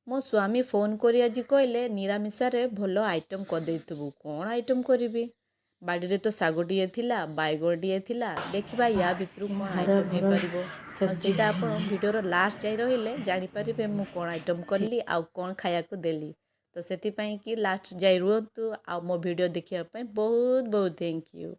ମୋ ସ୍ୱାମୀ ଫୋନ୍ କରି ଆଜି କହିଲେ, ନିରାମିଷରେ ଭଲ ଆଇଟମ୍ କରିଦେଇଥିବୁ। କ'ଣ ଆଇଟମ୍ କରିବି? ବାଡ଼ିରେ ତ ଶାଗଟିଏ ଥିଲା, ବାଇଗଣଟିଏ ଥିଲା। ଦେଖିବା ୟା ଭିତରୁ କ'ଣ हरा ଆଇଟମ୍ भरा ହେଇପାରିବ। ଆଉ सब्जी ସେଇଟା है। ଆପଣ ଭିଡ଼ିଓର ଲାଷ୍ଟ ଯାଇ ରହିଲେ ଜାଣିପାରିବେ ମୁଁ କ'ଣ ଆଇଟମ୍ କଲି ଆଉ କ'ଣ ଖାଇବାକୁ ଦେଲି। ତ ସେଥିପାଇଁ କି ଲାଷ୍ଟ ଯାଇ ରୁହନ୍ତୁ ଆଉ ମୋ ଭିଡ଼ିଓ ଦେଖିବା ପାଇଁ ବହୁତ ବହୁତ thank you.